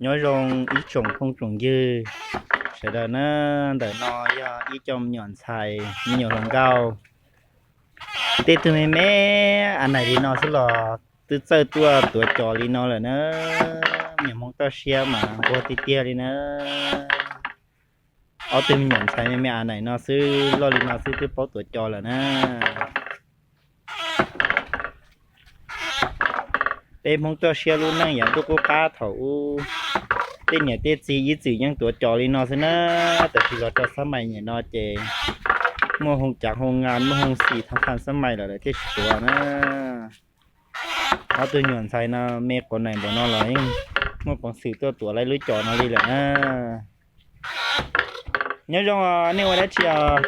Nyob zoo ib tsoom phooj tsoom ywg sawv daws na, ntawm no yog ib co me nyuam ntxhais me nyuam hluas nkauj, tej tug me me a naim li no xwb los twb txawj tuaj tuav cos li no lawm na. Me nyuam Hmoob toj siab mas nquag tiag tiag li na. Ob tug me nyuam ntxhais me me a naim no xwb, loj li no xwb twb paub tuav cos lawm na. Peb Hmoob toj siab lub neej yav ntuj qub qab thaum ub, tej niam tej txiv ib txwm yeej tuav cos li no xwb na. Tab sis los rau xab mais nim no ces muaj hoo cav hoo nga, muaj hoo xim thaj thaj xab mais lawm lawv thiaj tsis tuav na. Ob tug nyuam ntxhais no me quav naim npaum no los yeej muaj peev xwm tuaj tuav lawv lub cos no li lawm na. Nyob zoo os, nej ua dab tsi os?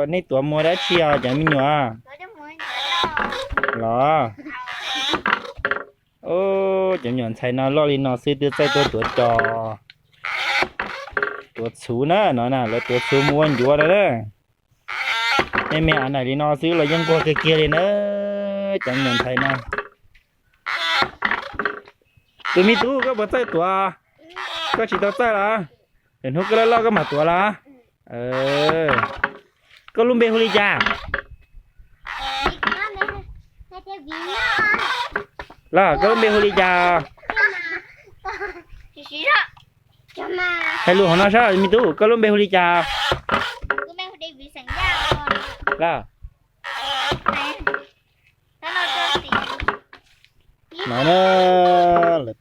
Nej tuav muag dab tsi os cov me nyuam? Los, cov me nyuam ntxhais no loj li no xwb twb txawj tuaj tuav cos, tuav txhuv na, no na lawv tuav txhuv mus ua ncuav lawm na. Me me a naim li no xwb los yeej nquag kiag kiag li na, cov me nyuam ntxhais no. Tus me tub, koj puas txawj tuav? Koj tsis tau txawj los? Lwm hnub koj loj loj koj mam tuav los? Koj lub npe hu li cas? Los koj lub npe hu li cas? Hais lus hauv no saib me tub, koj lub npe hu li cas? Los, no na, lawv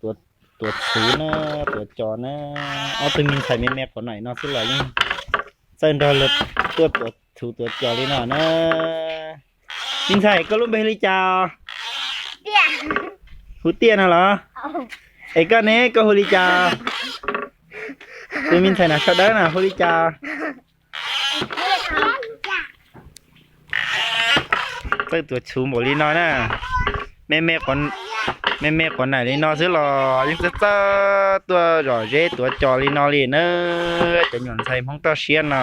tuav txhuv na, tuav cos na. Ob tug me ntxhais me me quav naim no xwb los yeej txawj nrog lawv tuaj tuav txhuv tuav cos li no na. Me ntxhais, koj lub npe hu li cas? Hu Tiaj no los? Es koj ne, koj hu li cas? Tus me ntxhais no sawv dawb no hu li cas? Txawj tuav txhuv npaum li no na. Me me quav naim li no xwb los yeej txawj txawj tuaj zom zeb tuav cos li no li na. Cov me nyuam ntxhais Hmoob toj siab no,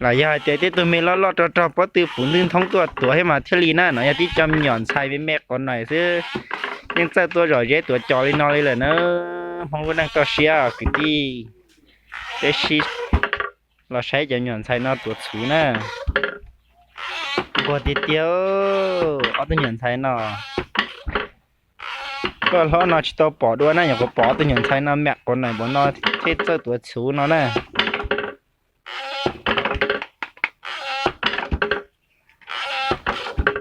los yog hais tias tej tug me loj loj rog rog pob tw puv ntwg nthoob tuaj tuav thiab mas thiaj li na. No yog tib co me nyuam ntxhais me me quav naim xwb, yeej txawj tuaj zom zeb tuav cos li no li lawm na. Hmoob lub neej toj siab kwv tij, peb sib los saib cov me nyuam ntxhais no tuav txhuv na. Nquag tiag tiag, ob tug me nyuam ntxhais no. Koj hlob no tsis tau pom dua na, nyuam qhuav pom ob tug me nyuam ntxhais no me me quav naim npaum no thiaj txawj tuav txhuv no na.